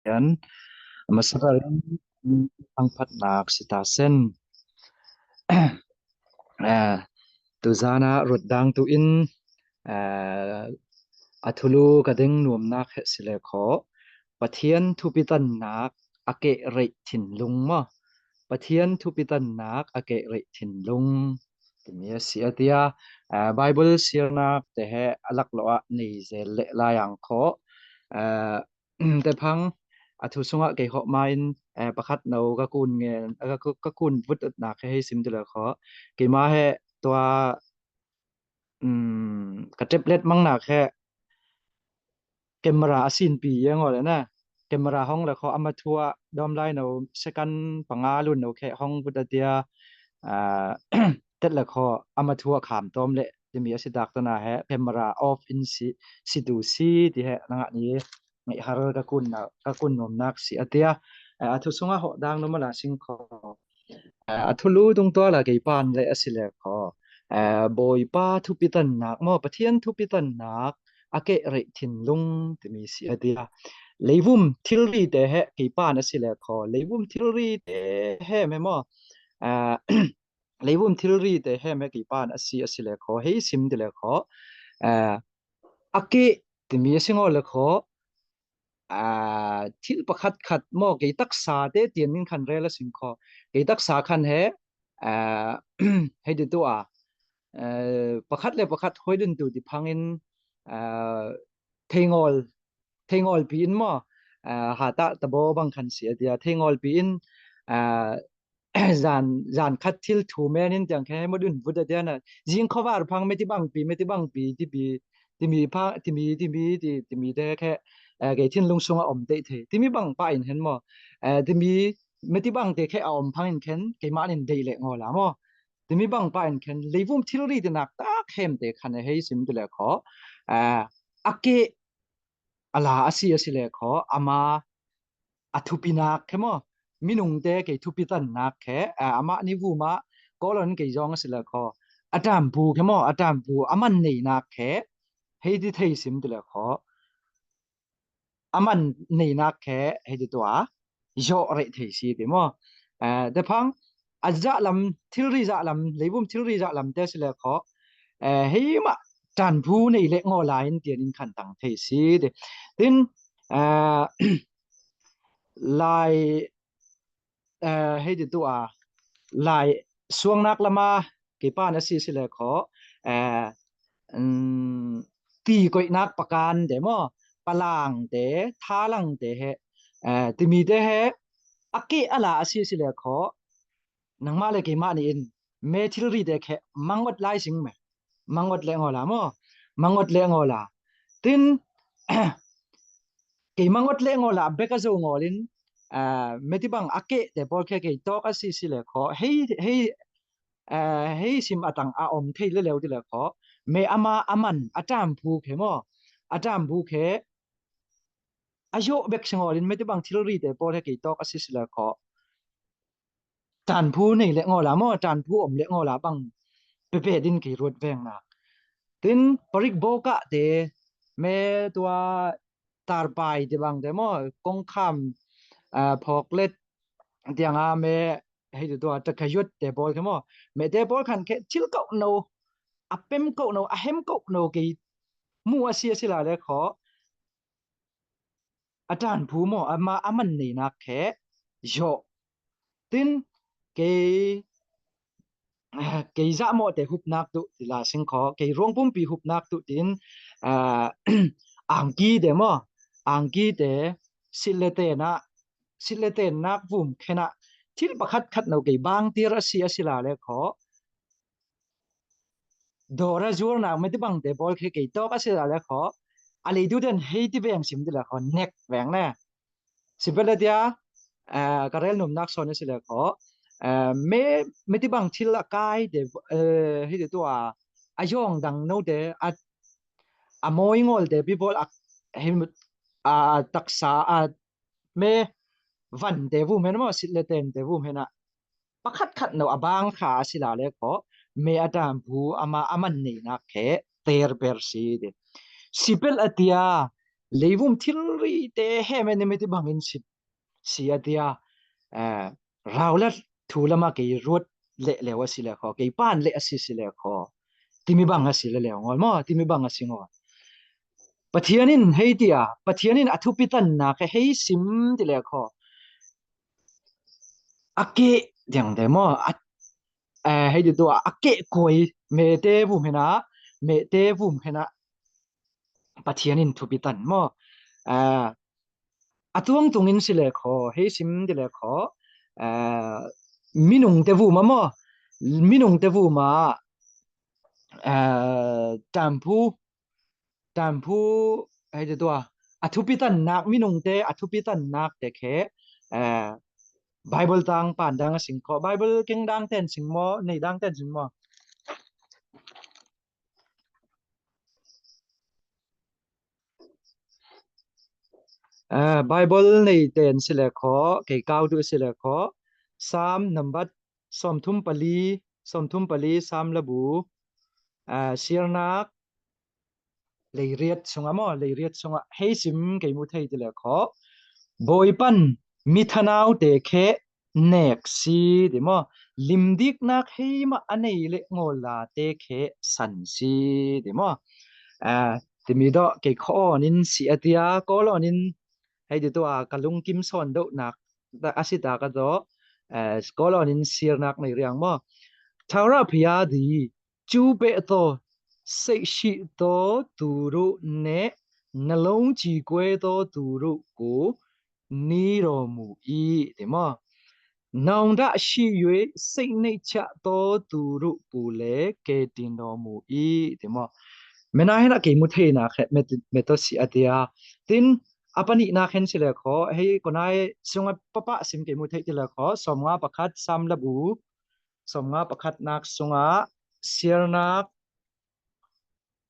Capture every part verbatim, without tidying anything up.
Pathian a masa ber in thangphatna si ta sen. Eh, tuzan a rut dang tu in, eh, a thulu ka deng nuamna khe si le kho, Pathian thupitannak a keh reih thinlung maw. Pathian thupitannak a keh reih thinlung timi a si a tia, eh, Bible siarnak te he a lak lo a nei zel le lai ang kho, eh, te phang a thu sungah kei hawh ma in, eh, pakhat no ka kun ngen, ka ku-, ka kun vut utnak he hei sim tu le kho. Keima he tua, um, ka tablet mang nak he camera a sinpi yang aw le na. Camera hong le kho ama thua dom lai no second panga lun no khe hong vut a tia, ah, tet le kho ama thua kham tom le timi a si dak tana he camera off in si, si tu si ti he nang a ni ngai har ka kun na, ka kun nom nak si a tia. Eh, a thu sunga hawh dang no mala sing kho. Eh, a thulu dung tua la kei pan le a si le kho. Eh, Bawipa thupitannak maw, Pathian thupitannak a keh reih thinlung timi si a tia. Leivum thilri te he kei pan a si le kho. Leivum thilri te he me maw. Eh, leivum thilri te he me kei pan a si a si le kho. Hei sim ti le kho. Eh, a keh timi a si ngaw le kho. Ah, thil pakhat khat maw, kei taksa te tian in khan rel a sing kho. Kei taksa khan he, ah, hei ti tu a, eh, pakhat le pakhat hoi dun tu ti phang in, ah, theingawl, theingawl pi in maw, ah, ha ta ta bo bang khan si a tia, theingawl pi in, ah, zan, zan khat thil thu men in tiang khe hei mut un vut a tia na. Zing kho var phang me ti bang pi, me ti bang pi, ti pi, timi pha, timi, timi, ti, timi te khe, eh, kei thinlung sunga om tei thei. Timi bang pa in hen maw. Eh, timi, me ti bang te khe a om phang in khen, kei man in dei le ngaw la maw. Timi bang pa in khen, leivum thilri te nak tak hem te khan hei sim ti le kho. Eh, a keh a la a si a si le kho, ama a thupinak khe maw, minung te kei thupitannak khe, a, ama ni vuma kolon kei zong a si le kho, a tanphu khe maw, a tanphu a man neinak khe, hei ti thei sim ti le kho, a man neinak khe, hei ti tua, zawh reih thei si ti maw. Eh, te phang, a zah lam, thilri zah lam, leivum thilri zah lam te si le kho, eh, hei ma tanphu nei le ngaw la in tian in khan tang thei si ti. Tin, eh, lai, eh, hei ti tu a, lai suangnak lama kei pan a si si le kho, eh, um, ti koihnak pakan te maw, palang te, thalang te he, eh, timi te he, a keh a la a si si le kho, nangma le keima ni in, me thilri te khe, mangot lai sing me, mangot le ngaw la maw, mangot le ngaw la. Tin, kei mangot le ngaw la, bek a zo ngawl in, ah, me ti bang a keh te pawl khe kei tawk a si si le kho, hei, hei, eh, hei sim a tang a om thei le leu ti le kho. Me ama a man, a tanphu khe maw. A tanphu khe, a zawh bek si ngawl in me ti bang thilri te pawl he kei tawk a si si le kho. Tanphu nei le ngaw la maw, tanphu om le ngaw la bang pepe din kei ruat veng nak. Tin parik bo kah te, me tua tarpai ti bang te maw, kongkham, ah, phawklet, tiang a me, hei ti tua, takayut te pawl khe maw. Me te pawl khan khe, thil kauh no, a pem kauh no, a hem kauh no kei mu a si a si la le kho. A tanphu maw, ama a man neinak khe, zawh. Tin, kei, kei zah mawh te hupnak tu, ti la sing kho, kei ruang pumpi hupnak tu, tin, ah, angki te maw, angki te, sit le ten a, sit le ten nak vum khen a, thil pakhat khat no kei bang tir a si a si la le kho. Dawra zuarnak me ti bang te pawl khe kei tawk a si la le kho. A lei tu ten hei ti veng sim ti la kho, nek veng ne. Sipel a tia, eh, ka rel num nak son a si le kho. Eh, me, me ti bang thil a kai te, eh, hei ti tua, a yawng dang no te, a, a mawi ngawl te, people a, hei mut, a taksa, a me van te vum hen maw, sit le ten te vum hen a. Pakhat khat no a bang kha a si la le kho, me a tanphu ama a man neinak khe, ter per si ti. Sipel a tia, leivum thilrite heh me ni me ti bangin si, si a tia, eh, raulat thu lama kei ruat leh leu a si le kho, kei pan leh a si si le kho, timi bang a si le leu ngol maw, timi bang a si ngol. Pathian in hei tia, Pathian in a thupi tanna khe hei sim ti le kho. A keh diang de maw, a, eh, hei ti tua, a keh koi, mete vum hena, mete vum hena, Pathian in thupi tan maw. Eh, a tuang tungin si le kho, hei sim ti le kho, eh, minungte vuma maw, minungte vuma, eh, tamphu, tamphu, hei ti tua, a thupi tannak, minungte a thupi tannak te khe, eh, Bible tang pan dang a sing kho, Bible keng dang ten sing maw, nei dang ten sing maw. Eh, Bible nei ten si le kho, kei kau tu si le kho, Sam nambat sawmthum pali, sawmthum pali Sam labu, eh, Siarnak leiriat sunga maw, leiriat sunga hei sim kei mu thei ti le kho. Bawipan mi thanaute khe nek si ti maw. Limdiknak hei mah a nei le ngol late khe san si ti maw. Ah, timi dawh kei kho onin si a tia, Kawl onin hei ti tua ka lungkim sawn deuhnak a si ta ka dawh, eh, Kawl onin Siarnak nei riang maw. Thara phia di chu pe to, sei shi to tu ru ne, na long chi kue to tu ru ku, ni ro mu i, ti maw. Naung da shi yue, sei nei cha to tu ru ku le, ke tin ro mu i, ti maw. Mena hena kei mu thei na khe, me, me to si a tia. Tin, a pani na khen si le kho, hei ko nai sunga papa sim kei mu thei ti le kho, sawmnga pakhat Sam labu, sawmnga pakhatnak sunga Siarnak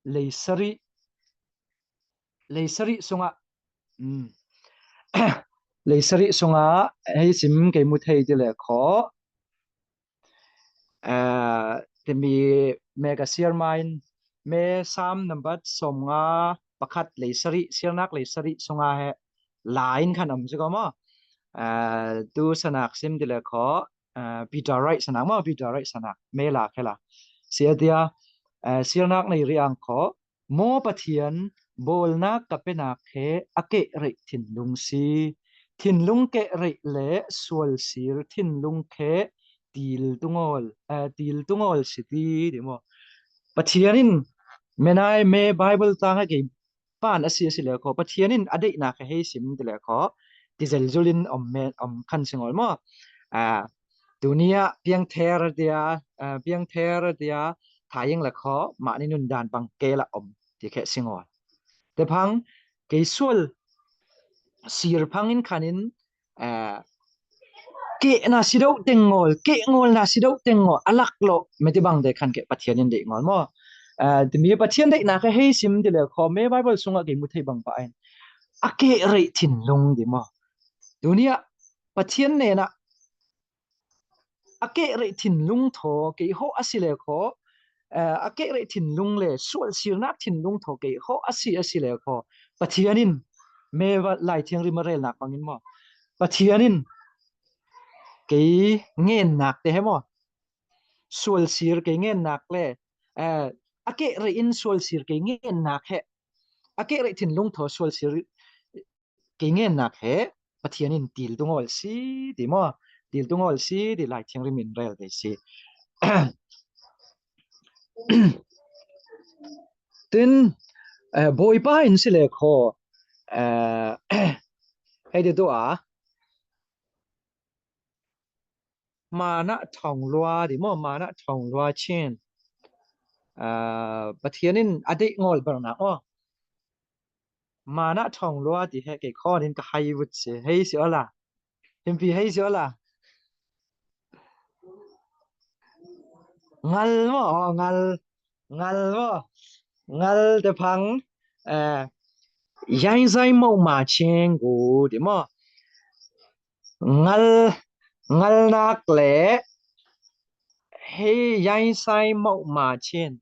leisari, leisari sunga, um, leisari sunga hei sim kei mu thei ti le kho. Eh, timi me ka siar main, me Sam nambat sawmnga pakhat leisari, Siarnak leisari sunga he lain khan om si ko maw. Eh, tu sanak sim ti le kho, eh, Peter Wright sanak maw, Peter Wright sanak, me la khe la. Si a tia, eh, Siarnak nei riang kho, maw Pathian, bawlnak ka penak khe a keh reih thinlung si. Thinlung keh reih le sual sir thinlung khe til tungawl, eh, til tungawl si ti, ti maw. Pathian in, me nai me Bible tang a kei pan a si a si le kho, Pathian in a deihnak he hei sim ti le kho, ti zelzul in om me, om khan si ngol maw. Ah, tunia piang ther tia, ah, piang ther tia, thayeng le kho, mah ni nun dan pang ke la om, ti khe si ngol. Te phang, kei sual sir phang in khan in, eh, keh na si deuh teng ngol, keh ngol na si deuh teng ngol, a lak lo, me ti bang de khan keh Pathian in deih ngol maw. Eh, timi Pathian deihnak he hei sim ti le kho, me Bible sunga kei mu thei bang pa in. A keh reih thinlung ti maw. Tunia Pathian nena a keh reih thinlung thaw kei ho a si le kho, eh, a keh reih thinlung le sual sirnak thinlung thaw kei ho a si, a si le kho, Pathian in me va Lai Thiangrim a relnak bang in maw. Pathian in kei ngennak te he maw. Sual sir kei ngennak le, eh, a keh reih in sual sir kei ngennak he. A keh reih thinlung thaw sual sir kei ngennak he Pathian in til tungawl si ti maw, til tungawl si ti Lai Thiangrim in rel te si. Tin, eh, Bawipa in si le kho, eh, hei ti tua, mana thong lua ti maw, mana thong lua chin. Ah, Pathian in a deih ngol ber na maw. Mana thong lua ti he kei khon in ka hai vut si, hei si ola. Himpi hei si ola. Ngal maw, oh, ngal, ngal maw. Ngal te phang, eh, yain zai mau ma cheng gu ti maw. Ngal, ngalnak le hei yain sai mau ma chin.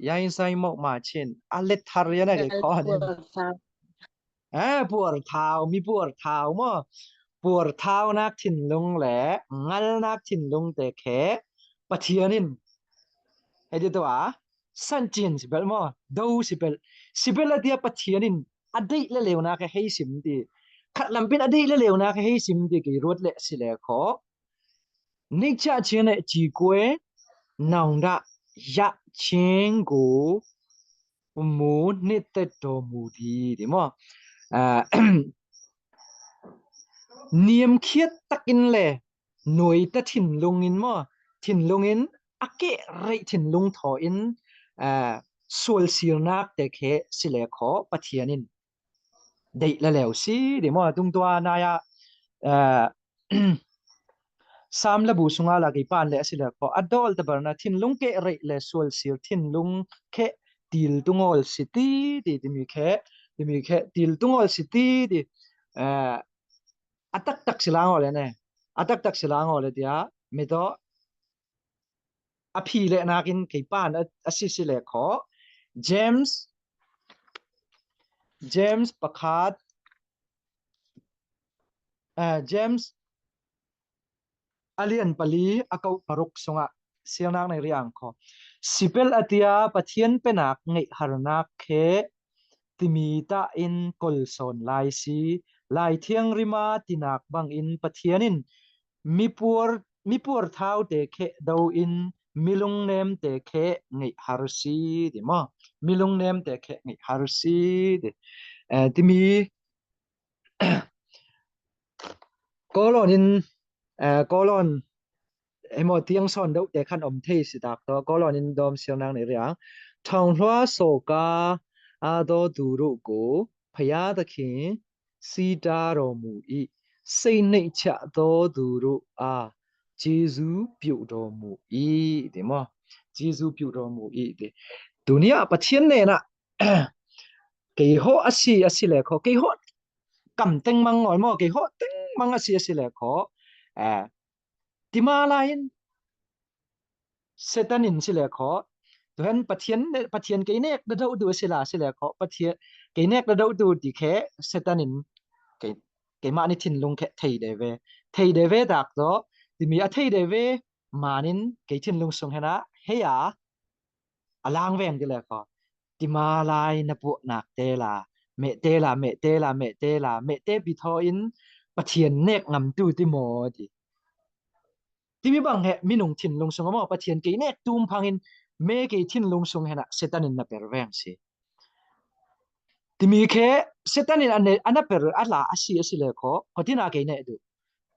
Yain sai mok ma chin. A let thar yana ke khon. Puar thau. Eh, puar thau, mi puar thau maw. Puar thaunak thinlung le ngalnak thinlung te khe Pathian in, hei di tua, san chin sipel maw, do sipel. Sipel a dia Pathian in a deih le leunak he hei sim di. Khat lampin a deih le leunak he hei sim di kei ruat le si le kho. Nikcha ching ne chi kue naung da ya ching gu mu nit te do mu di di maw. Ah, niam khiat takin le noi ta thinlung in maw, thinlung in a keh rei thinlung tho in, ah, sual sirnak te khe si le kho Pathian in deih la leu si di maw. Tung tua naya, eh, Sam labu sunga la kei pan le a si le kho a dol ta bar na thinlung keh rei le sual sir thinlung khe til tungol si ti di, di mi khe, di mi khe til tungol si ti di, eh, a tak tak si lang ole ne. A tak tak si lang ole dia, mi to a phi le nakin kei pan a, a si si le kho. James, James pakhat, eh, James a lian pali a kau paruk sunga silnak nei riang kho. Sipel a tia Pathian penak ngeih harnak khe timi ta in kolson lai si, Lai Thiangrima tinak bang in Pathian in mi puar, mi puar thau te khe do in mi lungnem te khe ngeih har si di maw. Mi lungnem te khe ngeih har si di. Eh, timi kolon in, eh, kolon, hei maw tiang son do te khan om thei si tak to, kolon in dom siang nang ni riang. Thong hlua so ka a do du ru ku, phaya ta khi si da ro mu i, sei nei cha do du ru a, Jesu piu do mu i, di maw. Jesu piu do mu i, di. Tunia Pathian ne na, kei ho a si, a si le kho, kei ho kam teng mang ngol maw, kei ho teng mang a si, a si le kho. Eh, tima lai in Satan in si le kho. Tuhen Pathian, Pathian kei nek da do du si la si le kho. Pathian kei nek da do du di khe Satan in kei, keima ni thinlung khe thei de ve. Thei de ve dak to. Timi a thei de ve manin kei thinlung sung hena hei a a lang veng di le kho. Tima lai na puak nak te la, meh te la, meh te la, meh te la, meh te pi tho in Pathian nek ngam tu ti maw di. Timi bang he minung thinlung sung a maw Pathian kei nek tum phang in me kei thinlung sung hena Satan in na per veng si. Timi khe Satan in a ne, a na per a la a si, a si le kho, kho tina kei ne du.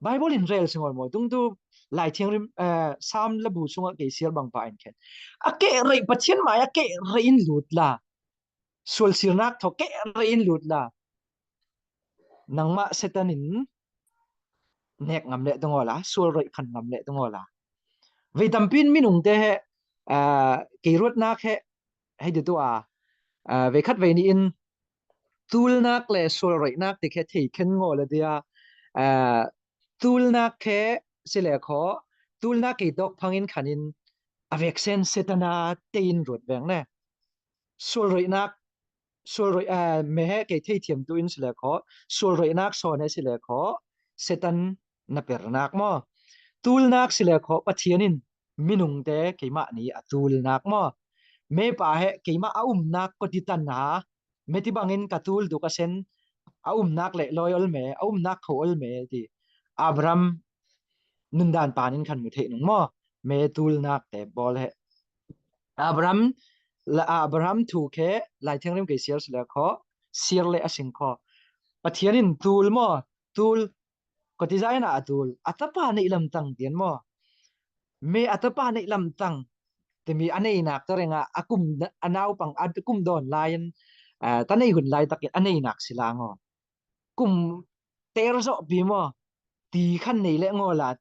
Bible in rel singol maw, tung tu Lai Thiangrim, eh, Sam labu sunga kei sial bang pa in khen. A keh rei Pathian mai a keh rei in lut la. Sual sirnak tho keh rei in lut la. Nangma Satan in nek ngam le tung ola, sual rei khan ngam le tung ola. Vei tampin minung te he, eh, kei ruat nak he, hei di tua, eh, vei khat vei ni in, tulnak le sual reinak ti khe thei khen ngo le dia, eh, tulnak khe si le kho, tulnak kei dok phang in khan in, a veksen Satan a te in ruat veng ne. Sual reinak, sual rei, eh, me he kei thei thiam tu in si le kho, sual reinak son he si le kho, Satan na pernak maw. Tulnak si le kho, Pathian in minung te keima ni a tulnak maw. Me pa he keima a umnak ko ti tan ha, me ti bang in ka tul du ka sen, a umnak le loi ol me, a umnak kho ol me ti. Abraham nundan pan in khan mu thei nung maw. Me tulnak te bol he. Abraham, la Abraham thu khe, Lai Thiangrim kei sial si le kho, sial le a sing kho. Pathian in tul maw, tul, ko ti zai na a tul, a tapa nei lam tang tian maw. Me a tapa nei lam tang, timi a nei nak ta renga, a kum, a nau pang, a kum don lai in, eh, ta nei hun lai takin, a nei nak si la ngo. Kum ter zo pi maw, ti khan nei le ngo la,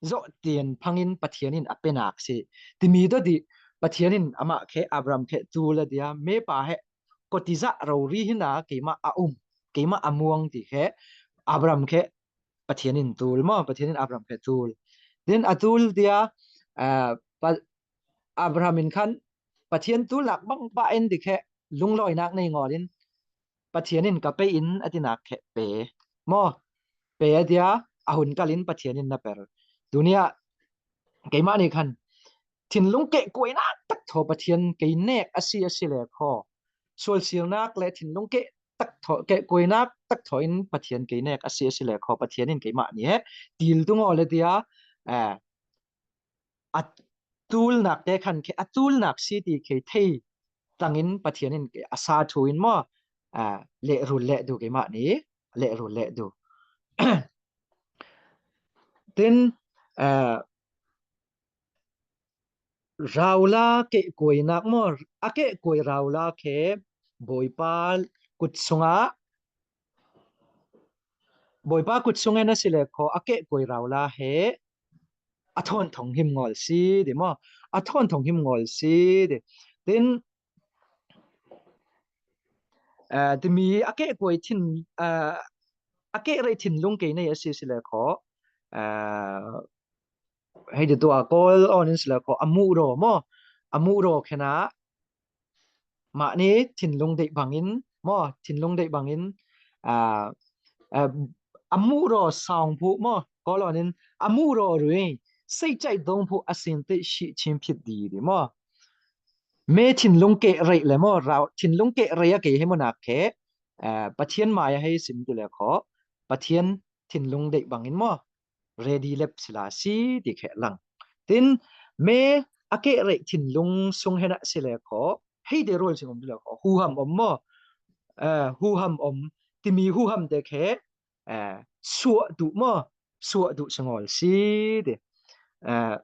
zo tian phang in Pathian in a pe nak si. Timi to ti, Pathian in ama khe, Abraham khe, tul a dia, me pa he, ko ti za ro ri hina, keima a um, keima a muang ti khe, Abraham khe, Pathian in tul maw, Pathian in Abraham khe tul. Tin a tul dia, eh, pa, Abraham in khan, Pathian tulnak bang pah in ti khe, lunglawinak nei ngol in, Pathian in ka pe in a tinak khe pe. Maw, pe a tia, a hun kal in Pathian in na per. Tunia, keimah ni khan, thinlung kehkuainak tak thaw Pathian kei nek a si a si le kho. Sualsilnak le thinlung keh tak thaw, kehkuainak tak thaw in Pathian kei nek a si a si le kho. Pathian in keimah ni he, til tu ngol le tia, eh, a tulnak te khan khe, a tulnak si ti khe thei tang in Pathian in a sa thu in maw, ah, lehrul le du keimah ni, lehrul le du. Tin, ah, raula kehkuainak maw, a kehkuai raula khe Bawipa kut sunga, Bawipa kut sung hen a si le kho, a kehkuai raula he, a thawn thong him ngol si di maw, a thawn thong him ngol si di. Tin, eh, timi a kehkuai thin, eh, a kehrei thinlung kei nei a si si le kho, eh, hei di tua kol on in si le kho, a muh raw maw, a muh raw khena, mahni thinlung deih bangin, maw, thinlung deih bangin, ah, ah, a muh raw sawng phu maw, kol on in, a muh raw rui, sei cai dong phu a sin te shi chin phit di di maw. Me thinlung kehrei le maw, rau, thinlung kehrei a kei hei maw nak khe, ah, Pathian mai a hei sim ti le kho, Pathian thinlung deih bangin maw, ready lep sila si ti khe lang. Tin, me a kehrei thinlung sung hen a si le kho, hei de rol sing om ti le kho, huham om maw, eh, huham om, timi huham te khe, eh, suah duh maw, suah duh singol si ti. Eh,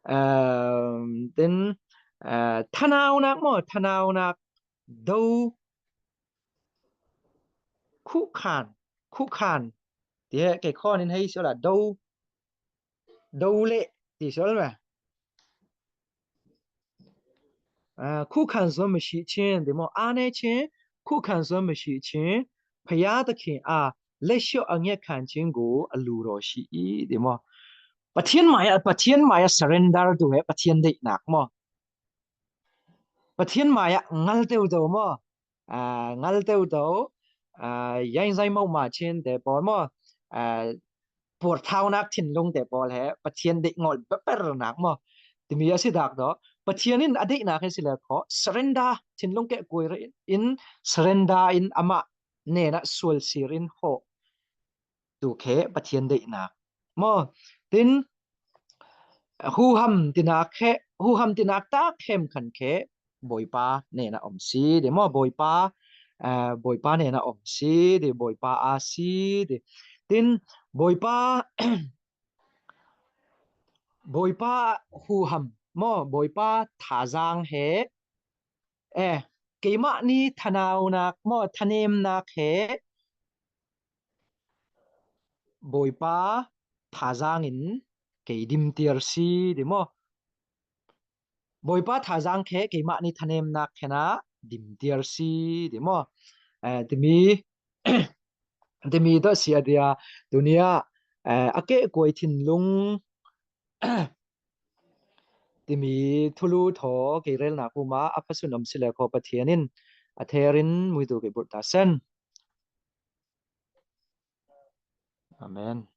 eh, tin, eh, thanaunak maw, thanaunak, do, khuh khan, khuh khan. Ti he, kei khon in hei sio la, do, do le, ti sio la ma. Ah, khuh khan zo ma shi chin, di maw, a ne chin, khuh khan zo ma shi chin, Phaya ta khin a, le sio a ngiat khan chin gu, a lu ro shi i, di maw. Pathian mai a, Pathian mai a surrender tu he, Pathian deihnak maw. Pathian mai a ngal teu teu maw, ah, ngal teu teu, ah, yaing zai mau ma chin te pawl maw, ah, puar thaunak thinlung te pawl he, Pathian deih ngol beber nak maw. Timi a si dak do, Pathian in a deihnak he si le kho, surrender, thinlung kehkuai rei in surrender in amah nena sual sir in ho. Tu khe Pathian deihnak. Maw, tin, huham tinak khe, huham tinak tak khem khan khe, Bawipa nena om si di maw, Bawipa, eh, Bawipa nena om si di, Bawipa a si di. Tin, Bawipa, Bawipa huham maw, Bawipa thazang he, eh, keimah ni thanaunak maw, thanemnak he, Bawipa thazang in kei dimtiar si di maw. Bawipa thazang khe keimah ni thanemnak khena dimtiar si di maw. Eh, timi, timi do si a dia, tunia, eh, a kehkuai thinlung, timi thulu thaw kei relna kuma a phasun om si le kho Pathian in a therin muitu kei bur ta sen. Amen.